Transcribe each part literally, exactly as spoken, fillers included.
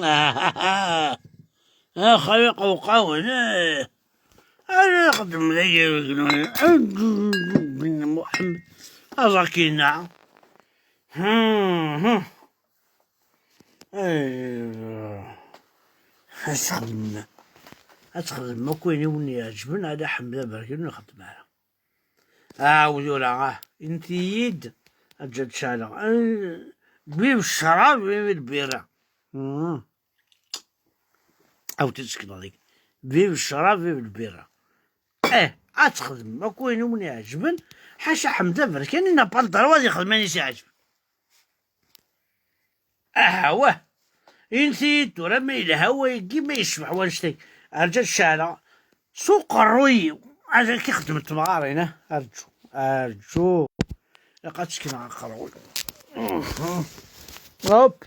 Ah, xaliq uqawen, eh. Ara xedmen aya deg Ben Muḥemmed. Aẓakina. Hmm, hmm. Eh, ad txedmem, ad txedmem akk ayen i wen-iɛeǧben, ala Ḥmed Aberkan ur nxeddem ara. Ɛawed ura, ah, init-iyi-d, ad ǧǧeɣ ad ceɛleɣ. Eh, bib ccrab, bib lbira. Hmm. Aw, tt-sekneɣ deg bib ccrab, bib lbira. Eh, ad txedmem akk ayen i wen-iɛeǧben, ḥaca Ḥmed Aberkan, il n'a pas le droit ad ixdem ayen i s-iɛeǧben. Aha, wah. Init-iyi-d tura ma yelha wayagi, ma yecbeḥ wannect-agi. Rǧu ad ceɛleɣ. S uqerruy-iw. Ad ak-ixdem temɣarin, ah. Rǧu. Rǧu. Ilaq ad sekneɣ aqerruy. Hop.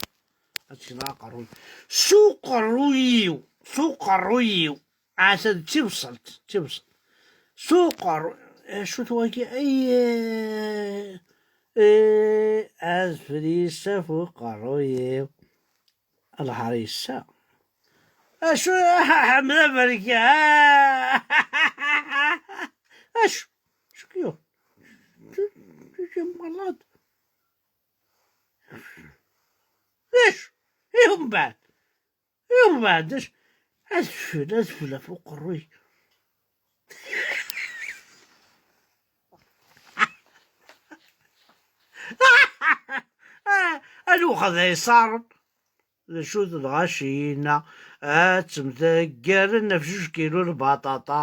Ad sekneɣ aqerruy. S uqerruy-iw. S uqerruy-iw. Ata d tibṣelt, d tibṣelt. S uqerruy, acu-t wagi? Ay, eh, eh, adfel yessa f uqerruy-iw. Lḥer yessa. Acu, Ḥmed Aberkan? Acu? Acu k-yuɣ? Acu? Acu? I umbeɛd? I umbeɛd, acu? Adfel, adfel ɣef uqerruy. A lwexda yeṣṣaren. D acu-t lɣaci-inna? Ad ttemdeggaren ɣef jjuj kilu lbaṭaṭa.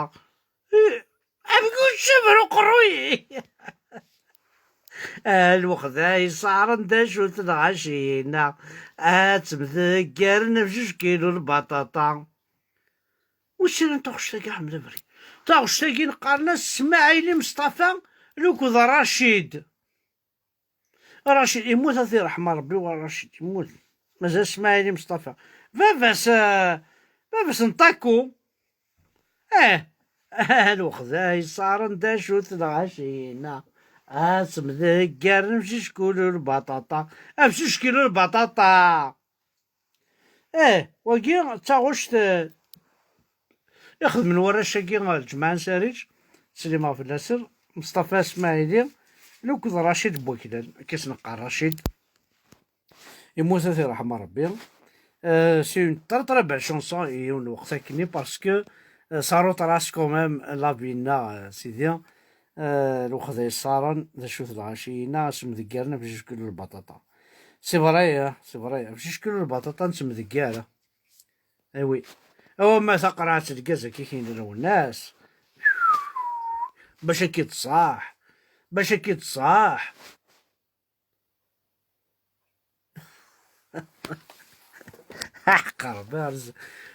Ih, amek ur tcaber uqerruy? A lwexda yeṣṣaren, d acu-t lɣaci-inna? Ad ttemdeggaren ɣef jjuj kilu lbaṭaṭa. Wi tt-ilan taɣect-agi, Ḥmed Aberkan? Taɣect-agi neqqaren-as Smaɛil Imesṭafa akked Racid. Racid yemmut, ad t-yerḥem Ṛebbi, wa Racid yemmut. Mazal Smaɛil Imesṭafa. Baba-s, eh, baba-s n Taku. Eh, a lwexda yeṣṣaren, d acu-t lɣaci-inna? Ad ttemdeggaren ɣef jjuj kilu lbaṭaṭa. Ɣef jjuj kilu lbaṭaṭa. Eh, wagi d taɣect, eh, ixedmen warrac-agi, eh, lǧemɛa n Sariǧ, ttsellimeɣ fell-asen, Meṣṭafa Smaɛili, akked Racid n Waklan, akka i s-neqqar Racid. Yemmut, ad t-yerḥem Ṛebbi. Euh, c'est une très, très belle chanson, i yiwen lweqt akkenni, parce que, euh, ça retrace quand même la vie-nneɣ, euh, sidi. Euh, lwexda yeṣṣaren, d acu-t lɣaci-inna, ad ttemdeggaren ɣef jjuj kilu lbaṭaṭa. C'est vrai, hein, c'est vrai. Ɣef jjuj kilu lbaṭaṭa nettemdeggar. Eh oui. Awa ma taqerɛet n lgaz akka i k-yenna Lwennas. Bac akka i d-ṣaḥ. Bac akka i d-ṣaḥ. Ḥqer, berz.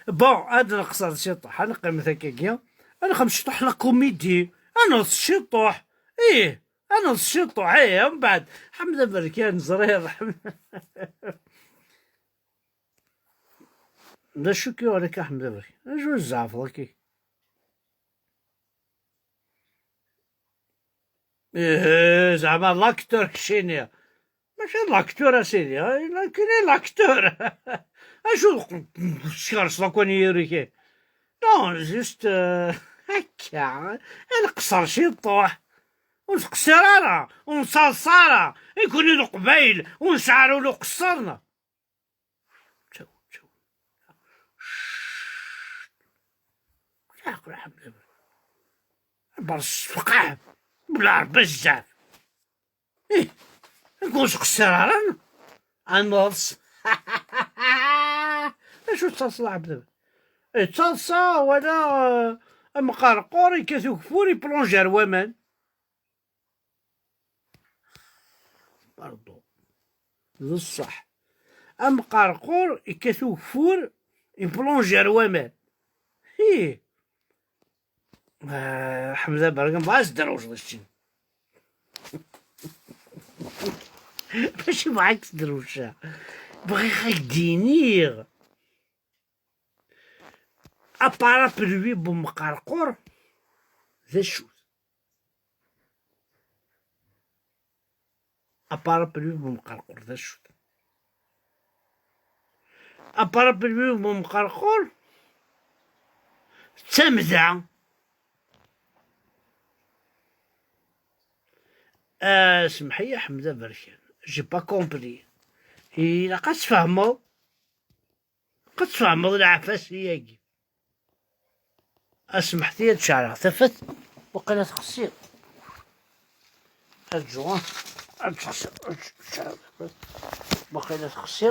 Bon, ad nqeṣṣer ciṭuḥ, ad neqqimet akkagi. Ad nxem ciṭuḥ la comédie. Ad neḍs ciṭuḥ. Ih, ad neḍs ciṭuḥ. Ih, mbeɛd. Ḥmed Aberkan, ẓriɣ. D acu k-yuɣen akka, Ḥmed Aberkan? Acu tzeɛfeḍ akka? Ih, zeɛma l'acteur keččini. Mačči d l'acteur, a sidi, nekkini d l'acteur. Acu tkerseḍ akk anyir-ik? Non, juste, euh, akka, ad nqeṣṣer ciṭuḥ. Ur nettqeṣṣir ara, ur nettaḍsa ara. Nekkini d Leqbayel, ur nesɛi ara ula uqeṣṣer. Ččaw, ččaw. Cct. Qleɛ, qleɛ, qleɛ. Beṛ sfeqɛem. Bla Ṛebbi bezzaf. Ih, ur nettqeṣṣir ara. Ad neḍs. Acu tettaḍsaḍ a Ḥmed? Ih, ttaḍsa wala, eh, amqerqur yekkat ugeffur, iplonji ar waman. Pardon. D ṣṣeḥ. Amqerqur yekkat ugeffur, iplonji ar waman. Ih. Ah, Ḥmed Aberkan, bɣa ad tedrewceḍ keččini. Mačči bɣa ad tedrewceḍ. Bɣiɣ ad k-d-iniɣ. Aparapluie bu mqerqur, d acu-t? Aparapluie bu mqerqur, d acu-t? Aparapluie n umqerqur d tamda. Ah, semmeḥ-iyi a Ḥmed Aberkan, j'ai pas compris. Ilaq ad tfehmeḍ, ad tfehmeḍ lɛafasi-agi. Asmeḥti ad ceɛleɣ tafat, waqila texsi. Aǧu, ad ceɛleɣ tafat, waqila texsi.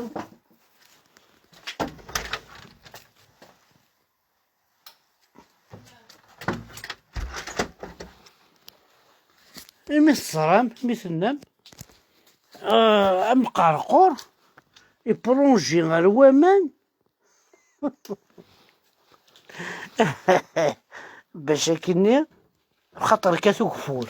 Imi teẓram, mi tennam, ah, amqerqur iplonji ɣer waman, bac akkenni, xaṭer kat ugeffur.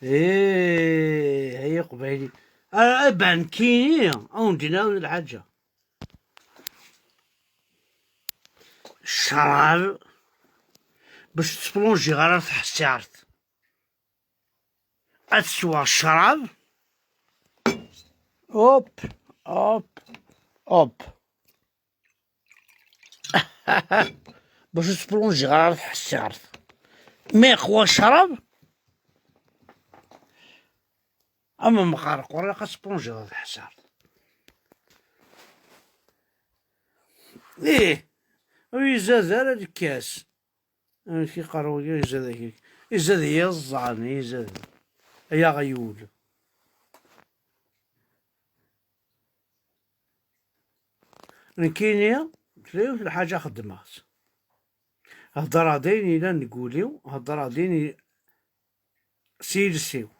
Ih, ay Aqbayli. Ah, abankini, a wen-d-iniɣ lḥaǧa. Ccrab, bac tettplonjiɣ ara tḥessirt. Ad tesweɣ ccrab. Hop, hop, hop. Bac ur splonjiɣ ara tḥessirt. Ma yeqwa ccrab, ama mqerqur, ilaq ad splonjiɣ tḥessirt. Ih, ur izad ara lkas. Amek iqqar wagi, izad-agi? Izad yiẓẓan, izad. Ay aɣyul. Nekkini, tella yiwet n lḥaǧa xeddmeɣ-tt. Heddreɣ-d ayen yellan deg wul-iw, heddreɣ-d ayen i-, s yiles-iw.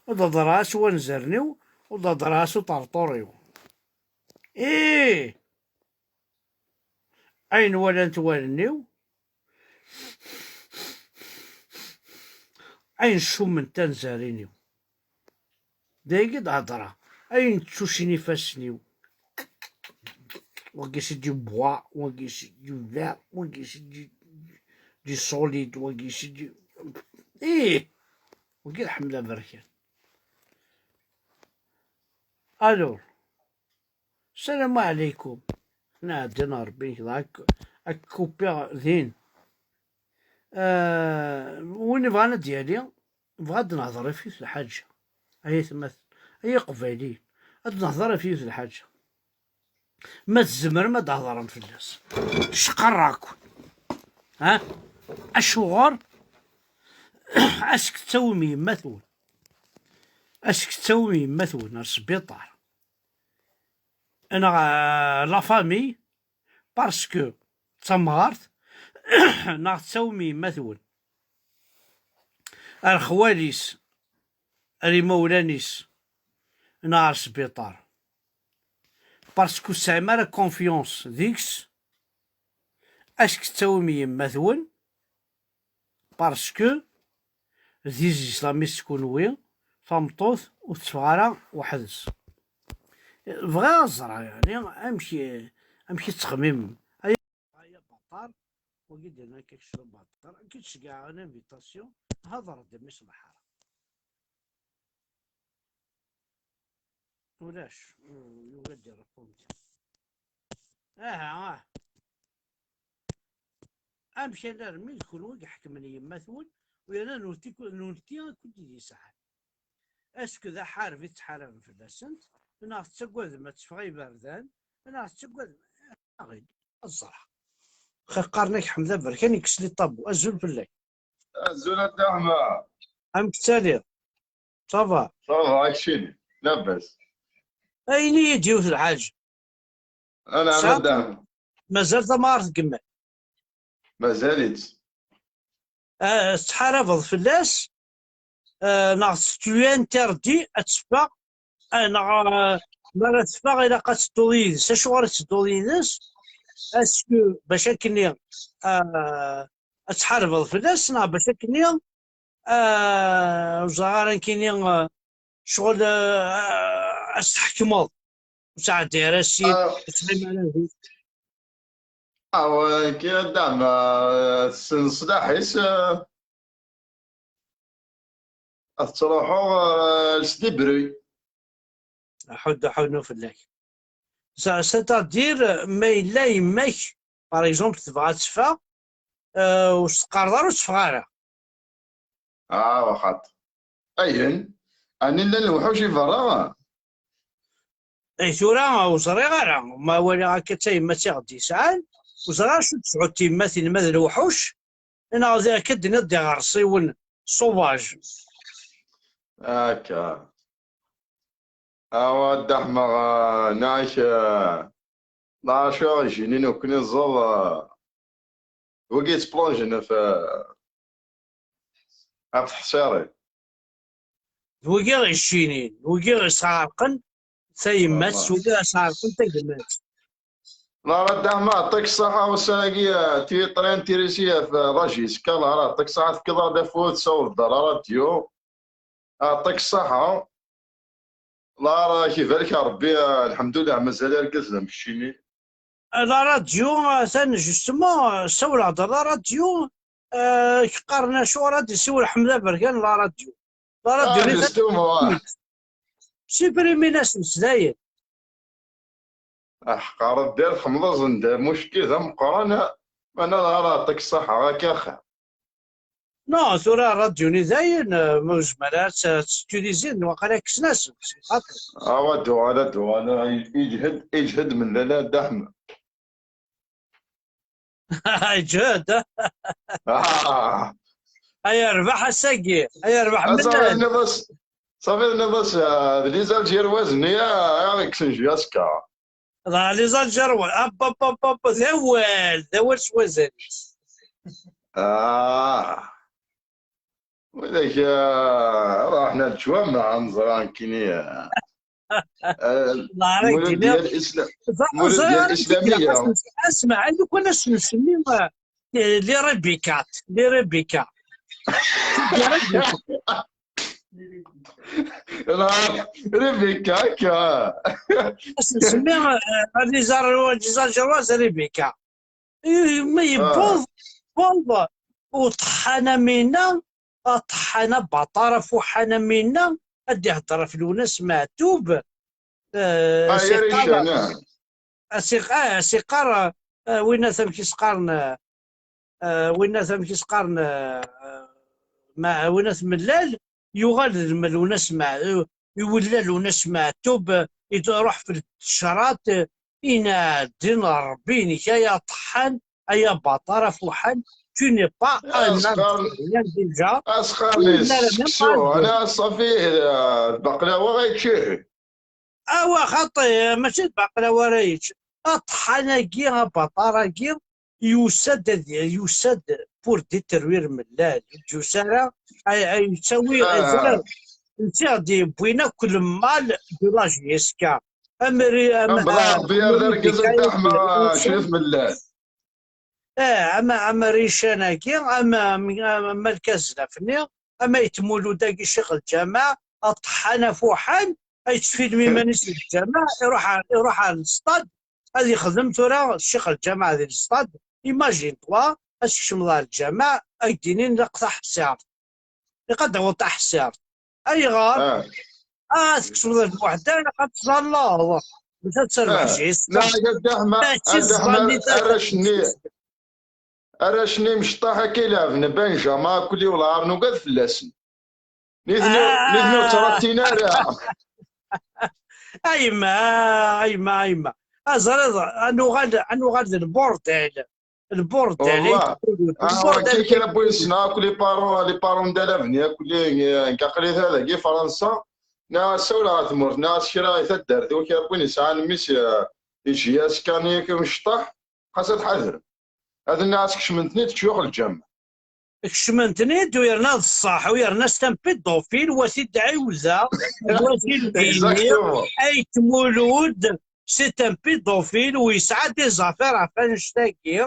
Ur d-heddreɣ-as s wanzaren-iw, ur d-heddreɣ-as s uṭerṭur-iw. Ih! Ayen walant wallen-iw, ayen cumment tanzarin-iw. D ayagi d-hedreɣ. Ayen ttucin ifassen-iw. Wagi c'est du bois, wagi c'est du verre, wagi c'est du, du solide, wagi c'est du, ih! Wagi d Ḥmed Aberkan. Alors, Salam ɛlikum. Nɛeddi n Ṛebbi nekk ad k-, ad k-kupiɣ din. Ah, win ibɣan ad d-yali, bɣa ad d-nehḍer ɣef yiwet lḥaǧa. Ay atmaten, ay iqbayliyen, ad d-nehḍer ɣef yiwet lḥaǧa. Ma tzemrem ad d-thedrem fell-as. Cqarreɣ-ken. Ha? Acuɣer? Asket ttawim yemma-twen. Asket ttawim yemma-twen ar sbiṭar. Neɣ, euh, la famille, parce que d tamɣart, neɣ tettawim yemma-twen ar xwal-is, ar imawlan-is, neɣ ar sbiṭar. Parce que ur tesɛim ara confiance deg-s, asket ttawim yemma-twen, parce que d izislamis kunwi, tameṭṭut ur tetteffeɣ ara weḥd-s. Bɣiɣ ad ẓreɣ, yeɛni, amek, amek i tettxemmimem. Ay, ay abaṭar, wagi d-yenna kečč d abaṭar, ad k-id-ceggɛeɣ une invitation, hḍer-d a mmi-s n lḥara. Ulac, yugi ad d-iṛupundi. Aha, ah. Amek alarmi d kunwi i iḥekmen yemma-twen, u yerna nutenti, nutenti akk i d-yesɛan? Est-ce que d aḥareb i tettḥarabem fell-asent, neɣ tettagadem ad teffeɣ i iberdan, neɣ tettagadem, aɣ-d, ad ẓreɣ. Xir qqaren-ak Ḥmed Aberkan, yekkes les tabous. Azul fell-ak. Azul a Dda Ḥemma. Amek tettiliḍ? Ça va? Ça va, akcini? Labas. Ayen-iyi-d yiwet lḥaǧa. Ana tesɛiḍ Ḥmed Dda Ḥemma. Mazal tamɣart tgemmer? Mazal-itt. Ah, tettḥarabeḍ fell-as? Ah, neɣ tu lui interdis ad teffeɣ? Ah, neɣ, ah, mi ara teffeɣ ilaq ad tedduḍ yid-s. Acuɣer i tettedduḍ yid-s? Est-ce que bac akkenni, ah, ad tḥarbeḍ fell-as, neɣ bac akkenni, ah, ur ẓriɣ ara nekkini, ah, ccɣel, ah, ad s-tḥekmeḍ, ur ttɛeddi ara syin, ah, ur ttɣimi ara din. Ah, wa, kra dama, ah, s leṣlaḥ-is, ah, Ad ttruḥuɣ, euh, s débrouille. Aḥuddu, aḥuddu fell-ak. C'est-à-dire, ma yella yemma-k, par exemple, tebɣa ad teffeɣ, euh, ur s-teqqareḍ ara ur teffeɣ ara. Ah, waxaṭ. Ayen? Ɛni llan lewḥuc i berra? Ay, tura ur ẓriɣ ara. Ma walaɣ akka d tayemmat i ɣ-d-yesɛan, ur ẓriɣ acu d-tesɛu tyemmatin, ma d lewḥuc, neɣ d akka d-tiniḍ d iɣersiwen sauvage. Akka. Awa, Dda Ḥemma, ah, nniɣ-ak, ah, la acu ijinin ur ken-iẓẓeḍ, ah, wigi yettplonjen ɣef, ah, ɣef tḥṣirin. D wigi i ɣ-ijinin, d wigi i ɣ-isɛerqen tayemmat, s wigi i ɣ-isɛerqen tagmat. Lara Dda Ḥemma, yeɛṭik ṣṣeḥḥa, ussan-agi, ah, tu es très intéressé ɣef, ah, la J S K, Lara, yeɛṭik ṣṣeḥḥa, tefkiḍ-aɣ-d afud, tessawḍeḍ-d ɣer ṛṛadyu. Yeɛṭik ṣṣeḥḥa. Lara, ak ibarek Ṛebbi, ah, lḥemdullah, mazal argaz d amekcini. La radio, atan, justement, ssawleɣ-d ɣer la radio, euh, qqaren acuɣer ad d-isiwel Ḥmed Aberkan la radio. La radio, ah, justement, ah. Supprimin-asen s dayen. Aḥeqqa Ṛebbi, ar txemleḍ-asen-d amucki d ameqqran, ma nniɣ ara yeɛṭik ṣṣeḥḥa, akka axir. Non, tura ṛṛadyu-nni dayen, euh, ma ur zmiren ara ad tt-, ad tt-utilisin, waqila kksen-asen, s lxaṭer. Awa, ad uɣal, ad uɣal, ijhed, ijhed Mellal a Dda Ḥemma. Ijhed. Ah. Ay rrbeḥ ass-agi, ay rrbeḥ Mellal. Safi, tenniḍ-as, safi, tenniḍ-as, ah, d les Algéroises-nni, ah, i ɣ-ikksen J S K. Dɣa les Algérois, ap, ap, ap, ap, d awal, d awal s wazal-is. Ah. Widak, ah, ruḥen ar leǧwameɛ, neẓra nekkini, ah. Ah, Mulud Diyal Islam, Mulud Diyal Islamiya. Asma, lukan ad s-nsemmi, ah, les Rebecca, les Rebecca. La, Rebecca, akka. Ad s-nsemmi, eh, ad iẓer, ad iẓer Rebecca. Ma yewweḍ, yewweḍ uṭeḥḥan am winna, aṭeḥḥan abaṭar afuḥan am winna, ad d-ihedder ɣef Lwennas Meɛtub, eh, as-iqqar, as-iq-, ah, as-iqqar, eh, winna amek i s-qqaren, eh, eh, winna amek i s-qqaren, eh, ma, winna Mellal, yuɣal d Lwennas Meɛ-, iwella Lwennas Meɛtub, eh, iruḥ f lecrat, eh, inɛedden Ṛebbi-inek, ay aṭeḥḥan, ay abaṭar afuḥan, tu n'es pas un Algérien déjà. Asqar-nni seksu, ana ṣafi, eh, d baqlawa ay ččiɣ. Awa xaṭi, mačči d baqlawa ara yečč. Aṭeḥḥan-agi, abaṭar-agi, yusa-d ad, yusa-d pour détruire Mellal. Ur d-yusa ara, ay, ay yettawi, ah, netta ɣ-d-yewwin akk le mal de la J S K. Am ri-, am, am, bla ah, Rebbi, ar d argaz n Dda Ḥemma, Crif Mellal. Eh, ama, ama Rican-agi, ama, ama, ama Lkazlaf-nni, ama Yetmulud-agi Ccix Lǧameɛ, aṭeḥḥan afuḥan, ay yettfilmi iman-is deg lǧameɛ, iruḥ ar, iruḥ ar lestad, ad yexdem tura Ccix Lǧameɛ di lestad. Imagine-toi, ad tkecmeḍ ar lǧameɛ, ad k-d-inin ilaq taḥessirt. Ilaq ad d-tawiḍ taḥessirt. Ayɣer? Ah. Ah, tkecmeḍ ar lweḥda, ilaq ad tẓalleḍ. Maca ad terbeḥ, ah, jis. La, a Dda Ḥemma, mačči a Dda Ḥemma, ẓẓallit ara. Arrac-nni, arrac-nni imecṭaḥ akka i leɛben Benjamin akk, wala ur nugad fell-asen. Nitni, ah, nitni ur ttrattin ara. A yemma, a yemma, a yemma. Aẓriḍ, ad nuɣal, ad nuɣal d lburdal. Lburdal, ay, wallah. Ah, lburdal, kra n win yesɛan akk les parents, les parents n Dda Labni, akk les, eh, nekk aql-i dagi Fransa, neɣ ssawleɣ ɣer tmurt, neɣ s kra i taddart-iw, kra n win yesɛan mmi-s, eh, iǧi-as kan yak imecṭaḥ, xas ad tḥadrem. Ad nniɣ-as kecmen-ten-id ccuyuḥ lǧameɛ. Kecmen-ten-id, u yerna d ṣṣeḥ, u yerna c'est un pédophile, wa t-id-ɛiwdeɣ, wa t-id-iniɣ, exactement. Ayt Mulud, c'est un pédophile, u yesɛa des affaires ɣef annect-agi,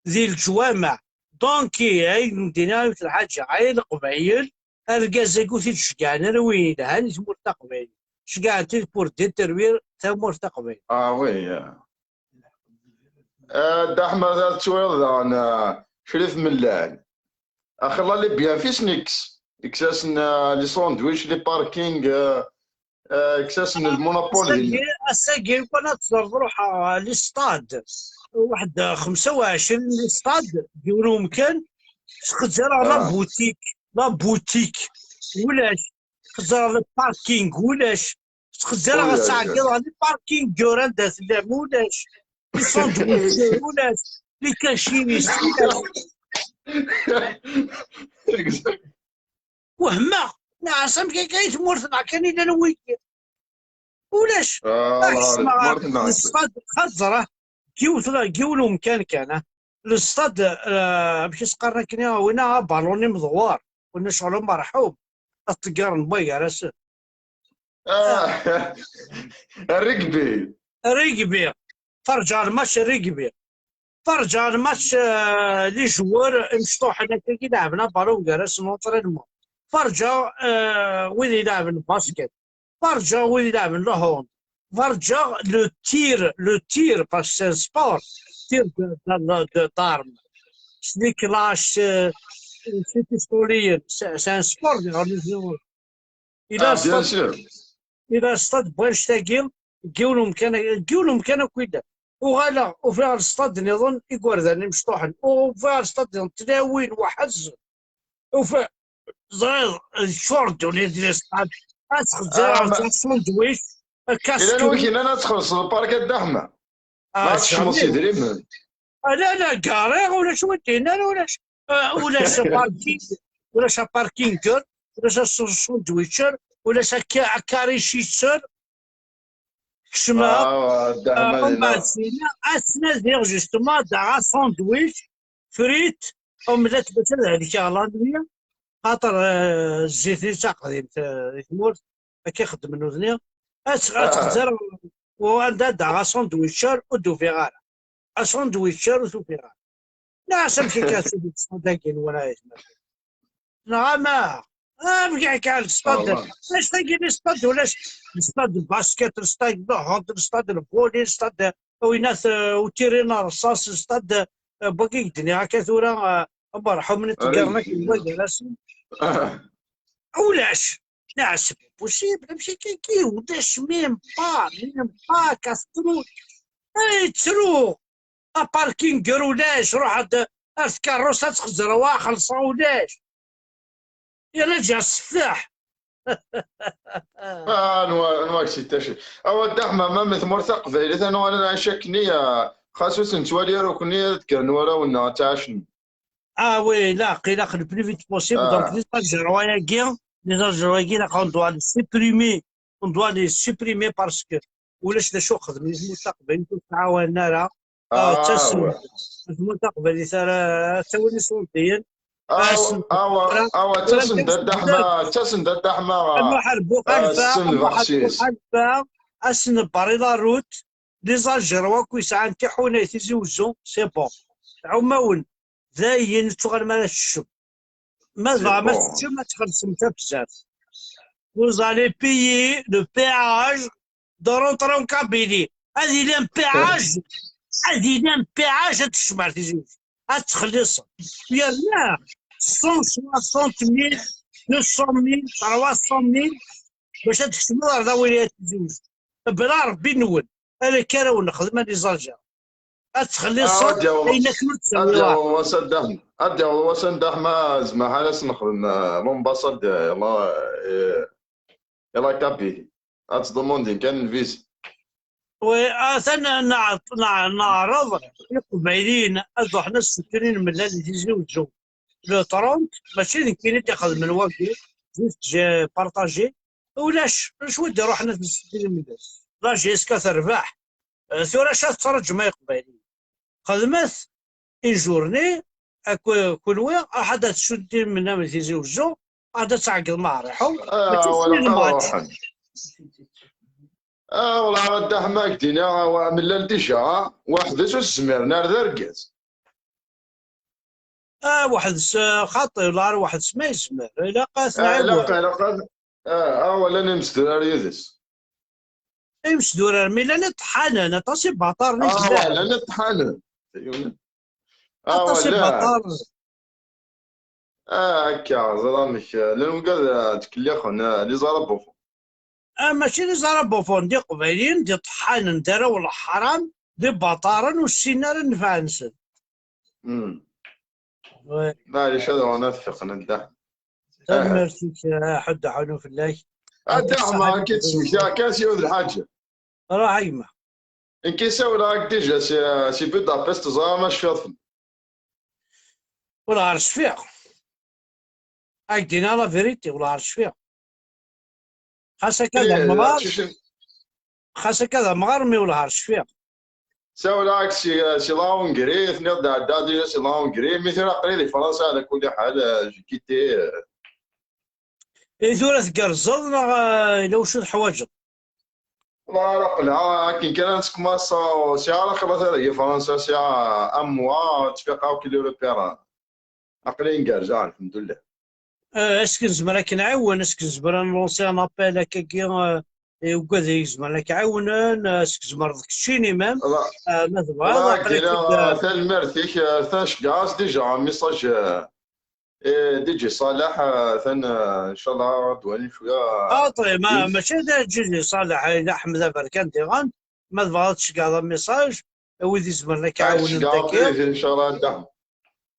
di leǧwameɛ. Donc, ay d-nniɣ i lḥaǧa, ay Leqbayel, argaz-agi ur t-id-ceggɛen ara win yelhan i tmurt taqbaylit. Ceggɛen-t-id pour détruire tamurt taqbaylit. Ah oui, ah. Ah, Dda Ḥemma, ad twaliḍ daɣen, ah, Crif Mellal. Axir la les bienfaits nekkes. Kkes-asen, euh, les sandwichs, les parkings, euh, euh, kkes-asen le monopole. Ass-agi, ass-agi, kan ad teẓreḍ, ruḥeɣ, euh, les stades, waḥed, euh, xemsa u ɛecrin les stades, yiwen umkan, sxezzareɣ la boutique, la boutique, ulac, sxezzareɣ le parking, ulac, sxezzareɣ, ttɛeggiḍeɣ les parkings, anda tellam, ulac, les sandwichs, ulac, les cachinis, ulac. Wehmeɣ, nɛas amek akka i tmurt-nneɣ kan i llan wigi. Ulac. Ah, ssneɣ, tmurt-nneɣ. Xaẓra, yiwet, yiwen umkan kan, ah. Lestad, ah, amek i s-qqaren akken, winna abalun imedwar, winna ccɣel umerḥum, ad t-ṭeggaren wway gar-asen. Ah, rugby. Rugby. Ferǧeɣ lmatch rugby. Ferǧeɣ lmatch, euh, les joueurs imecṭuḥen akka i leɛben abalun gar-asen entraînement. Ferǧeɣ, euh, wid ileɛben basket. Ferǧeɣ wid ileɛben le hand. Ferǧeɣ le tir, le tir, parce que c'est un sport. Tir de, de, de, de, d'armes. C'est des clashs, euh, c'est pistolet, c'est, c'est un sport, les religions. Il a stade, il a stade Bwanec-tagi, deg yiwen umkan, deg yiwen umkan akk yellan. Uɣaleɣ, ufiɣ lestad nniḍen, igerdan imecṭuḥen. Ufiɣ lestad nniḍen, tlawin, waḥed. Ufiɣ, ẓriɣ, d cur ddunit di lestad. Ad txedzeɣ, ah, ma- sandwich, akka. Ilan wik yennan ad txellṣeḍ park a Dda Ḥemma? Ah, ad tecmeḍ s idrimen. Ah, la, la, gariɣ, ulac win d-yennan, ulac. Ah, ulac aparking, ulac aparkinger, ulac asundwičer, ulac akarichicher. Kecmeɣ. Ah, Dda Ḥemma, ah, dinna. Ad ttnadiɣ, justement, ad aɣeɣ asundwič, frit, umlat, bac ad helkeɣ la nuit, xaṭer, ah, zzit-nni d taqdimt, ah, di tmurt, akka i xeddmen nutni. Ad tt-, ad txezzer, u anda ad aɣeɣ asundwičer, ur d-ufiɣ ara. Asundwičer ur t-ufiɣ ara. Nniɣ-as amek akka ad tili lestad-agi n wara ayetma? Neɣ ama, ah, bgiɣ kan lestad. Anect-agi n lestad ulac, lestad n basket, lestad n hand, lestad n volley, lestad, eh, winat, eh, utirin n rṣas, lestad, eh, wagi i k-d-nniɣ akka tura, eh, amerḥum n tgerna, ah, gar-asen. Ulac. Nniɣ-as, c'est pas possible, amek akka, ulac, même pas, même pas, quatre roues. Ay, ttruɣ. Aparkinger ulac, ruḥ ad, ar tkerrust ad txezzeṛ, wa xellṣeɣ ulac. Yerna ǧǧiɣ sseftaḥ. Ah, anwa, anwa k-tt-ittacen? Awa Dda Ḥemma, ma tmurt taqbaylit, ad nuɣal ad nɛic akkenni, ah, xas ur s-nettwali ara akkenni, ad kkren warraw-nneɣ ad ttɛacen. Ah oui, ilaq, ilaq le plus vite possible. Ah. Donc, les Algérois-agi, les Algérois-agi, ilaq, on doit les supprimer, on doit les supprimer parce que ulac d acu xedmen i tmurt taqbaylit, ur ttɛawanen ara. Ah, ah, ttasen, ouais. Tmurt taqbaylit ara ttawin iṣundiyen. Awa, awa, awa, ttasen-d a Dda Ḥemma, ttasen-d a Dda Ḥemma, ah, ssem lbaxsis. Asen-nbari la route, les Algérois akk yesɛan tiḥuna i Tizi Uzzu, c'est bon. Tɛumawen, dayen, ur tuɣalem ara teččem. Ma dɣa ma teččem, ad txellṣem tabzert. Vous allez payer le péage de rentrer en Kabylie. Ad yili un péage, ad yili un péage ad teččem ar Tizi Uzzu. Ad txelliṣem. Yerna cent soixante mille, deux cent mille, trois cent mille, bac ad tkecmeḍ ar da wilayat Tizi Uzzu. Bla Rebbi-nwen, ala akka ara wen-nexdem a les Algérois. Ad txelliṣeḍ ayen akken ur d-tsawiḍ ara. Ad d-yaweḍ wass a Dda Ḥemma, ad d-yaweḍ wass a Dda Ḥemma, zmaḥ ara s-nexdem, eh, l'ambassade, eh, la, eh, la Kabylie. Ad ttḍemundin kan lviza. Oui, atan neɛreḍ Iqbayliyen ad ruḥen ad ssuturin lmellal di Tizi Uzzu. Le trente, mačči d nekkini i d-ixedmen wagi, juste j'ai partagé. Ulac, ulac wid d-iruḥen ad ssuturin lmellal. La J S K terbeḥ. Eh, tura acu ad tettṛaǧum ay Iqbayliyen? Xedmet une journée, ak-, kunwi, aḥad ad tsudim mennam Tizi Uzzu, aḥad ad tɛegged Maɛriḥu, ah, mačči wala sin lmatch. Ah, wala a Dda Ḥemma, ak-d-iniɣ, wa, amellal déjà, weḥd-s ur s-zmiren ara d argaz. Ah, weḥd-s, ah, xaṭi, wala ar weḥd-s ma yezmer, ilaq ad, ah, t-nɛiwen. Ilaq, ilaq ad, ah, ah, wala ur nesdur ara yid-s. Imesdurar mi llan iṭeḥḥanen, aṭas ibaṭaren i yellan. Ah, llan iṭeḥḥanen. Aṭas ibaṭaren. Ah, akka, ẓer amek, eh, llan wigad, eh, ttkellixen, eh, les arabophones. Ah, mačči les arabophones, d iqbayliyen, d iṭeḥḥanen, d arraw n leḥram, d ibaṭaren, ur ssinen ara nnfeɛ-nsen. Hmm. Ouais. Maɛlic, ad uɣen ad fiqen, a Dda Ḥemma. Tanemmirt-ik, eh, ḥedd aḥunu fell-ak. A Dda Ḥemma, akka d-smektaɣ kan s yiwet n lḥaǧa. Ruḥ a gma. Nekk ssawleɣ-ak déjà si, si Budapest, ẓriɣ ma tecfiḍ fell-i. Wellah ar cfiɣ. Ad k-d-iniɣ la vérité, wellah ar cfiɣ. Xas akka d amɣar, xas akka d amɣar, mi wellah ar cfiɣ. Ssawleɣ-ak si, si la Hongrie, tenniḍ-d ɛeddaɣ déjà si la Hongrie, mi tura aql-i di Fransa, ɛla kulli ḥal, eh, j'ai quitté, eh. I tura tgerrzeḍ neɣ, eh, yella wacu teḥwaǧeḍ? Ur aql-aɣ akken kan ad nsekmaṣ, ur sɛiɣ ara xlaṣ ara deg Fransa, sɛiɣ un mois, ttfiqeɣ akk les repères. Aql-i ngerrzeɣ, lḥemdullah. Eh, est-ce que nezmer ad k-nɛiwen? Est-ce que nezmer ad nlansi un appel akkagi, eh, i wigad i izemren ad k-ɛiwnen? Eh, est-ce que tzemreḍ keččini même? Eh, ma tebɣiḍ, aql-ak-id, eh, tanemmirt-ik, eh, atan ceggɛeɣ-as déjà un message, eh, Eh, D J Ṣaleḥ, eh, atan, eh, ncallah ad d-wali cwiya. Ah, ṭṭib, ma, mačči d D J Ṣaleḥ, eh, d Ḥmed Aberkan diɣen. Ma tebɣiḍ ad tceggɛeḍ amiṣaj, eh, wid izemren ad k-ɛawnen dagi. Ncallah, ncallah.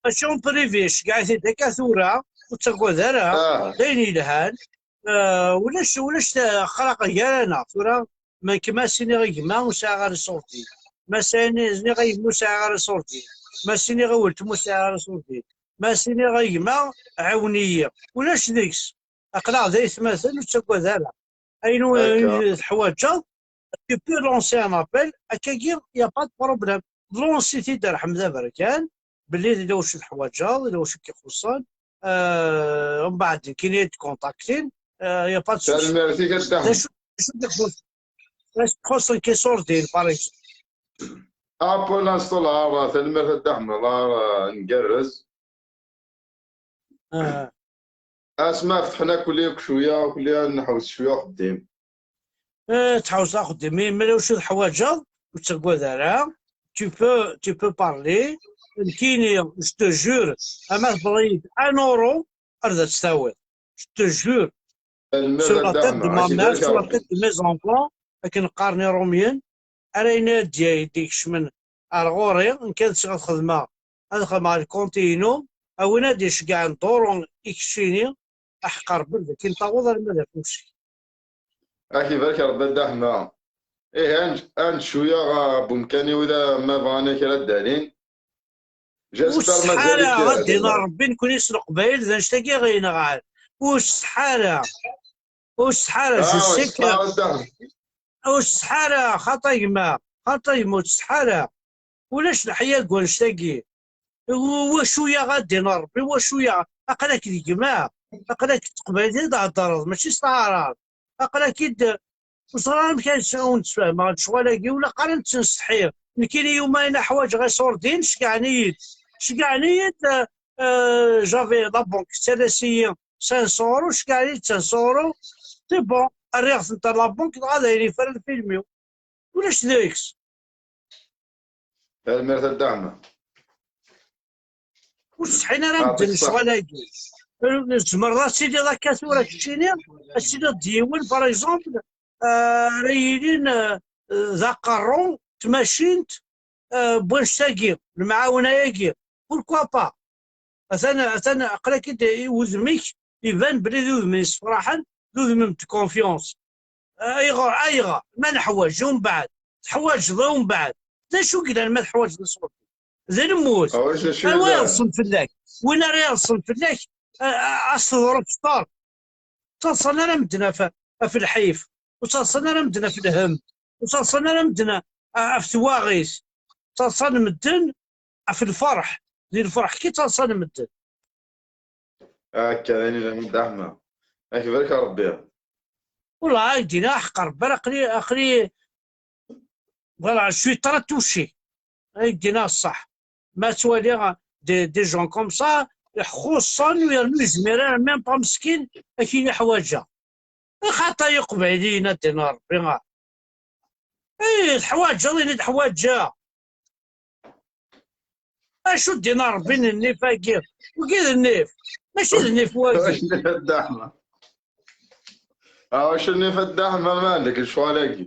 Mačči en privé, ceggɛet-id akka tura, ur ttagad ara, d ayen yelhan. Eh, ulac, ulac ta-, xraq gar-aneɣ. Tura, ma nekk ma s-iniɣ i gma ur sɛiɣ ara iṣurdiyen. Ma s-iniɣ i gma ur sɛiɣ ara iṣurdiyen. Ma s-iniɣ i weltma ur sɛiɣ ara iṣurdiyen. Ma s-iniɣ i gma ɛiwen-iyi. Ulac deg-s. Aql-aɣ d aytmaten, ur ttagad ara. Ayen teḥwaǧeḍ, tu peux lancer un appel, akkagi, y a pas de problème. Lancer-t-id ar Ḥmed Aberkan, belli d wacu teḥwaǧeḍ, d wacu k-ixuṣṣen, euh, mbeɛd nekkini ad d-kontaktin, euh, y a pas de souci. Tanemmirt-ik a Dda Ḥemma. D acu, d acu i k-ixuṣṣen? D acu txuṣṣen kiṣurdiyen, par exemple? Ah, pour l'instant, la, tanemmirt a Dda Ḥemma, la, ngerrez. Ah. Asma fetḥen akk-, akk cwiya, akk-, ad nḥewwes cwiya uxeddim. Eh, tḥewwes axeddim, mi, mi ulac teḥwaǧeḍ, ur ttagad ara. Tu peux, tu peux parler. Nekkini, je te jure, ama tebɣiḍ un euro, ar d ad tt-tawiḍ. Je te jure. Sur la tête de ma mère, sur la tête de mes enfants, akken qqaren Iṛumyen, ara yini ad d-, d-ikecmen ar ɣur-i, nekk ad sɣeɣ xedmeɣ, ad xedmeɣ lkunti-inu, a win ad d-iceggɛen duṛu i keččini, aḥeqq Ṛebbi, d akin taweḍ arma d afus-ik. Ad k-ibarek Ṛebbi a Dda Ḥemma. Ih, ad nečč, ad nečč cwiya, ah, bumkan-iw da, ma bɣan kra ad d-alin. Ur sseḥḥa ara, ad d-iniɣ Ṛebbi, nekkni s Leqbayel, d annect-agi i ɣ-yenɣan. Ur sseḥḥa ara. Ur sseḥḥa ara, je sais que ur sseḥḥa ara, xaṭi a gma, xaṭi a gma, ur sseḥḥa ara. Ulac leḥya deg wannect-agi. W-, wacu-yaɣ ad d-iniɣ Ṛebbi, wacu-yaɣ? Aql-ak d gma, aql-ak d teqbaylit i d-theddreḍ, mačči s taɛrabt. Aql-ak-id, ur ẓriɣ amek ad s-, ad wen-d-sfehmeɣ lecɣal-agi, ur ilaq ara ad nettnesteḥi. Nekkini yumayen ḥwaǧeɣ iṣurdiyen, ceggɛen-iyi-d. Ceggɛen-iyi-d, euh, euh, j'avais la banque tettalas-iyi cinq cents euros, ceggɛen-iyi-d cinq cents euros. C'est bon, rriɣ-tent ar la banque, dɣa d ayen yefran lfilm-iw. Ulac deg-s. Tanemmirt a Dda Ḥemma. Ur sseḥḥin ara medden lecɣal-agi. Tzemreḍ ad tiliḍ akka tura keččini, ad tiliḍ d yiwen, par exemple, euh, ara yilin, euh, d aqerru, d tmacint, euh, n wannect-agi, lemɛawna-agi. Pourquoi pas? Atan, atan, aql-ak-id i wudem-ik, iban belli d udem yessefraḥen, d udem n confiance. Ayɣer, ayɣer? Ma neḥwaǧ, umbeɛd, teḥwaǧeḍ, umbeɛd. D acu i yellan ma teḥwaǧeḍ iṣurdiyen? D lmut. Anwa ireṣṣen fell-ak? Win ara ireṣṣen fell-ak, a, a, a s-teḍru tfeṭṭer. Ur ttaḍsan ara medden ɣef, ɣef lḥif, ur ttaḍsan ara medden ɣef lhemm, ur ttaḍsan ara medden ɣef twaɣit, ttaḍsan medden ɣef lferḥ, di lferḥ-agi ttaḍsan medden. Akka, d ayen illan a Dda Ḥemma. Ad k-barek Ṛebbi. Wellah, ad k-d-iniɣ aḥeqq Ṛebbi, aql-i, aql-i, voilà, je suis très touché. Ad k-d-iniɣ ṣṣeḥ. Ma ttwaliɣ des, des gens comme ça, xuṣṣen, yernu yezmir ara, même pas meskin, ad k-yini ḥwaǧeɣ. Xaṭi iqbayliyen, ad d-iniɣ Ṛebbi, ah. Ih, teḥwaǧeḍ, ini-d ḥwaǧeɣ. Acu d-iniɣ Ṛebbi n nnif-agi? Wagi d nnif. Mačči d nnif wagi. Acu n nnif a Dda Ḥemma? Ah, acu n nnif a Dda Ḥemma, ma ɛendek lecɣal-agi?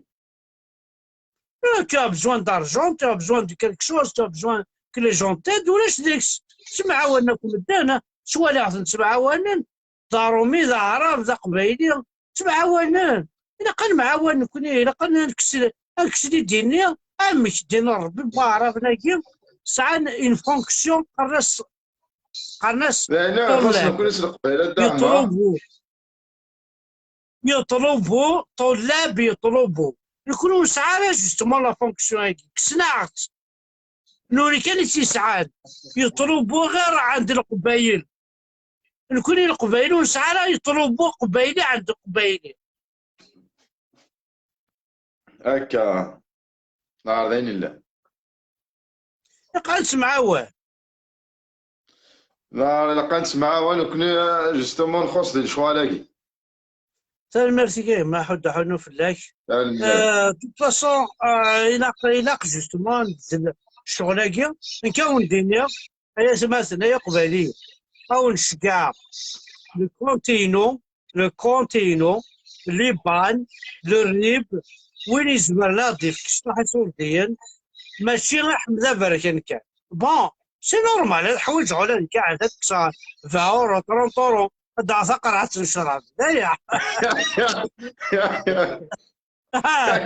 Euh, tu as besoin d'argent, tu as besoin de quelque chose, tu as besoin que les gens t'aident, ulac deg-s. Ttemɛawanen akk medden, ah, ttwaliɣ-ten ttemɛawanen, d aṛumi, d aɛṛab, d aqbayli, ttemɛawanen. Ilaq ad nemɛawan nekkni, ilaq ad nekkes, ad nekkes lidin-nni, amek ddin n Ṛebbi n waɛraben-agi sɛan une fonction, qqaren-as, qqaren-as ṭullab. Yeṭlubu, ṭullab yeṭlubu. Nekkni ur nesɛi ara justement la fonction-agi, kksen-aɣ-tt. Nuri kan i tt-yesɛan. Yeṭlubu ɣir ɛand Leqbayel. Nekkni Leqbayel ur nesɛi ara yeṭlubu Aqbayli ɛand Leqbayli. Akka. Neɛreḍ ayen illan. Ilaq ad nettemɛawan. Neɛreḍ, ilaq ad nettemɛawan, nekkni, justement, nxuṣ di lecɣal-agi. Tanemmirt-ik a gma, ḥuddu ḥunnu fell-ak. Tanemmirt. Euh, de toute façon, euh, ilaq, ilaq justement d ccɣel-agi, nekk a wen-d-iniɣ, ay atmaten, ay Iqbayliyen, a wen-ceggɛeɣ le compte-inu, le compte-inu, l'Iban, le rib, win izemren ad d-ifk cṭuḥ isurdiyen, mačči Ḥmed Aberkan kan. Bon, c'est normal, ad ḥwiǧeɣ ula d nekk ad kkseɣ vingt euros, trente euros, ad d-aɣeɣ taqerɛet n ccrab. D aya.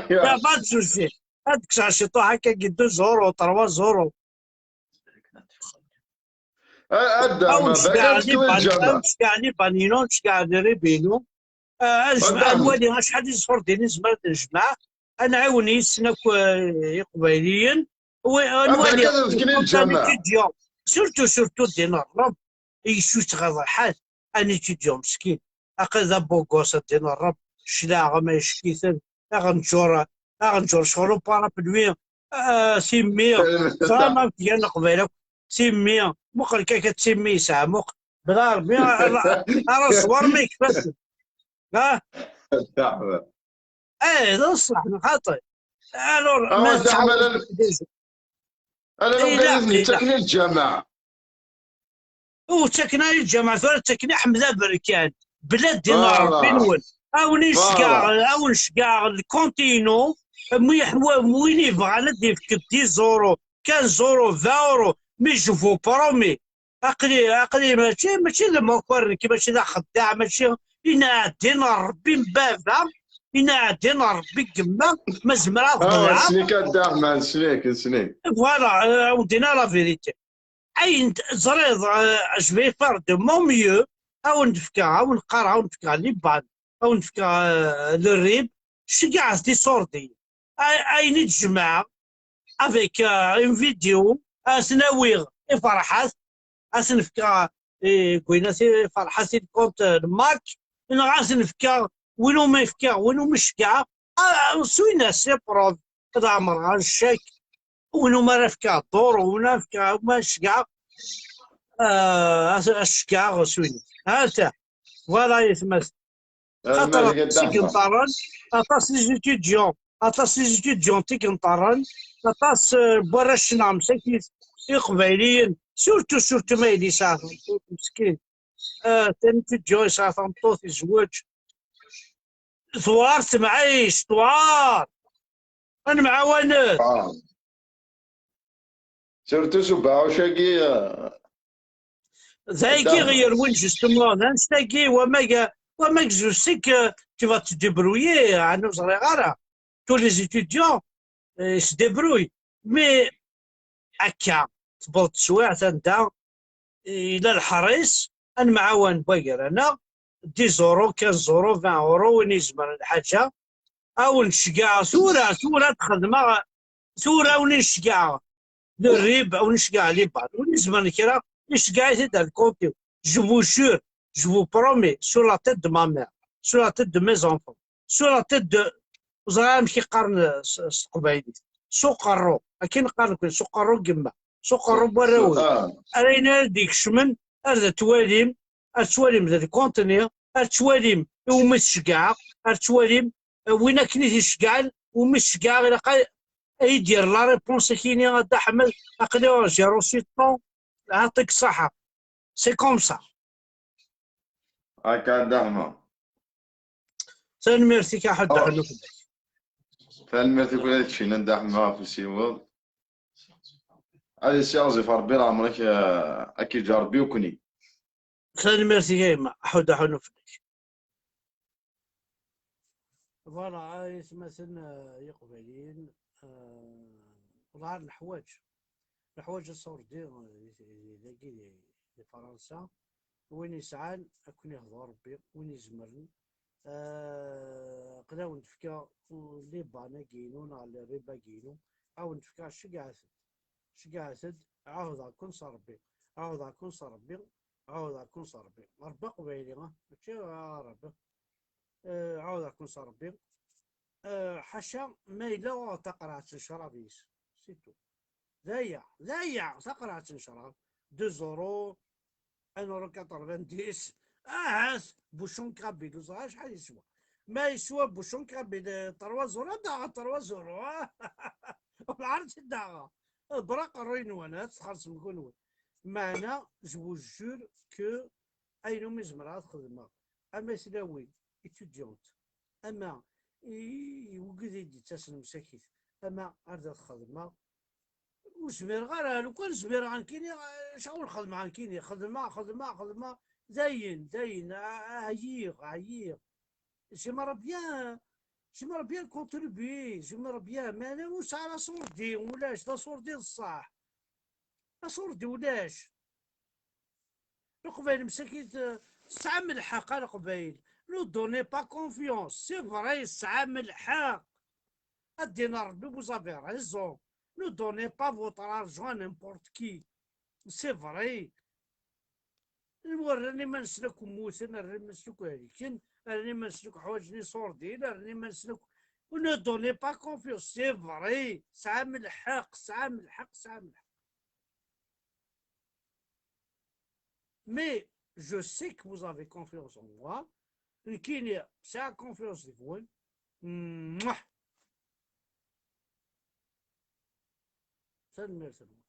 Y a pas de souci. Ad kkseɣ ciṭuḥ akka, deux euros, trois euros. A, a Dda Ḥemma, ad nceggeɛ Liban, ad nceggeɛ Liban-inu, ad nceggeɛ lrib-inu. Ah, ad nwali acḥal i ẓẓur din i nezmer ad nejmeɛ, ad nɛiwen yes-sen akk, eh, Iqbayliyen. Ad nwali, ad nefken i lǧameɛ. Surtout, surtout din Ṛṛeb, yessu yettɣaḍ lḥal, un étudiant meskin. Aql d abugos a din Ṛṛeb, claɣ ama yeck-iten, aɣenǧur, aɣenǧur ccɣel au parapluie, ah, timmi, ẓran amek gan Leqbayel akk, timmi, muqel kan timmi yesɛa, muqel, bla Ṛebbi, ara, ara ẓwar ma yekfa-ten. Ah? Eh, d ṣṣeḥ, xaṭi. Alors, ma tettɛawaneḍ déjà. Ala, eh, ilaq, ilaq. Ur ttaken ara lǧameɛ tura, ttaken i Ḥmed Aberkan. Bla ddin n Ṛebbi-nwen. A wen-ceggɛeɣ, a wen-ceggɛeɣ lkunt-inu, mi yeḥwa-, win yebɣan ad d-yefk dix euros, quinze euros, vingt euros, mais je vous promets, aql-i, aql-i mačči, mačči d amakar nekk, mačči d axeddaɛ, mačči, i nɛeddin Ṛebbi n baba, i nɛeddin Ṛebbi n yemma, ma zemreɣ ad xedɛeɣ. Voilà, euh, on dit la vérité. Ayen teẓriḍ, euh, je vais faire de mon mieux, a wen-d-fkeɣ, a wen-qqareɣ, a wen-d-fkeɣ liban, a wen-d-fkeɣ, euh, le rib, ceggɛet iṣurdiyen. A-, ayen i d-jemɛeɣ, avec, euh, une vidéo, ad ten-awiɣ i Ferḥat, ad ten-fkeɣ i Gwinat, i Ferḥat, i lkunt, euh, n Mark, neɣ ad ten-fkeɣ win umi fkiɣ, win umi ceggɛeɣ, ah, s win-as, les preuves, ad ɛemreɣ, ad ccak, win umi ara fkeɣ dduṛ, win ara fkeɣ, win ara ceggɛeɣ, ah, ad, ad ceggɛeɣ s win-as. Ha-t-a, voilà, ay atmaten. Xaṭer aṭas i yenṭerren, aṭas n les étudiants, aṭas n les étudiants i yenṭerren, aṭas, eh, n warrac-nneɣ msakit, Iqbayliyen, surtout, surtout ma yella yesɛa tameṭṭut, meskin. Eh, d étudiant yesɛa tameṭṭut, yezweǧ. Tewɛer temɛict, tewɛer. Ad nemɛawanet. Ah. Surtout s ubeɛɛuc-agi, eh, dagi ɣer win, justement, d annect-agi, wamag, wamag, je sais que tu vas te débrouiller, ɛni ur ẓriɣ ara. Tous les étudiants, euh, se débrouillent. Mais akka, tewweḍ teswiɛt anda yella leḥris, ad nemɛawan waggar-aneɣ, dix euros, quinze euros, vingt euros, win izemren lḥaǧa, a wen-ceggɛeɣ tura, tura ad xedmeɣ, tura a wen-ceggɛeɣ le rib, a wen-ceggɛeɣ les balles, win izemren kra, iceggeɛ-it-id ar lkunt-iw. Je vous jure, je vous promets, sur la tête de ma mère, sur la tête de mes enfants, sur la tête de, ur ẓriɣ amek i qqaren s, s teqbaylit, s uqerru, akken qqaren nekkni, s uqerru n yemma, s uqerru n warraw-iw. Ar ayen ara d-ikecmen, ar d twalim, ar twalim d lkunt-nni, ar twalim iwumi tceggɛeɣ, ar twalim, eh, win akken i t-iceggɛen, umi tceggɛeɣ, ilaq a, a yi-d-yerr la réponse akini, a Dda Ḥmed, aql-i j'ai reçu tant, ɛṭik ṣṣaḥa. C'est comme ça. Akka, a Dda Ḥemma. Tanemmirt-ik a Ḥud Ḥunnu fell-ak. Tanemmirt i kul ad keččin, a Dda Ḥemma, ɣef usiweḍ. Ad isiɣzif Ṛebbi leɛmer-ik, eh, ad k-iǧǧ Ṛebbi ukni. Tanemmirt-ik a yemma, Ḥud Ḥunnu fell-ak. Voilà, ay atmaten, eh, iqbayliyen, eh, ḍaɛen leḥwaǧ. Leḥwaǧ aṣurdi, eh, di, di, dagi di, di Fransa. Win yesɛan, ad ken-ihdu Ṛebbi, win izemren. Eh, qed awen-d-fkeɣ liban-agi-inu neɣ lriba-agi-inu, ad awen-d-fkeɣ, ceggɛet-d. Ceggɛet-d, ɛawdeɣ-ken s Ṛebbi. Ɛawdeɣ-ken s Ṛebbi. Ɛawdeɣ-ken s Ṛebbi. Ṛebbi aqbayli, ah, mačči Ṛebbi. Eh, ɛawdeɣ-ken s Ṛebbi. Eh, ḥaca ma yella uɣeɣ taqerɛet n ccrab-is. C'est tout. D aya, d aya, taqerɛet n ccrab. Deux euros, un euro quatre-vingt-dix. Ahat, bouchon kabyle, ur ẓriɣ acḥal yeswa. Ma yeswa bouchon kabyle, eh, trois euros, ad d-aɣeɣ trois euros. Ur ɛad ad d-aɣeɣ. Ḍebber aqerruy-nwen, ad txellṣem kunwi. Meɛna, je vous jure que ayen umi zemreɣ ad xedmeɣ, ama i tlawin, étudiantes, ama i, i wigad i d-yettasen msakit, ama ar d ad xedmeɣ, ur zmireɣ ara, lukan zmireɣ nekkini, acu ur xedmeɣ nekkini, xedmeɣ, xedmeɣ, xedmeɣ, dayen, dayen, a-, ɛyiɣ, ɛyiɣ. J'aimerais bien, j'aimerais bien contribuer, j'aimerais bien, mais أنا ur sɛiɣ ara aṣurdi, ulac, d aṣurdi d ṣṣeḥ. Aṣurdi ulac. Leqbayel msakit, eh, tesɛam lḥeqq a Leqbayel. Ne donnez pas confiance. C'est vrai, tesɛam lḥeqq. Ad d-inin Rebbi, vous avez raison. Ne donnez pas votre argent à n'importe qui. C'est vrai. Rran iman-nsen akk mmuten, rran iman-nsen akk hliken, rran iman-nsen akk ḥwaǧen iṣurdiyen, rran iman-nsen akk. Ne donnez pas confiance. C'est vrai. Tesɛam lḥeqq, tesɛam lḥeqq, tesɛam lḥeqq. Mais je sais que vous avez confiance en moi. Nekkini sɛiɣ confiance deg-wen. Mwah. Tanemmirt-nwen.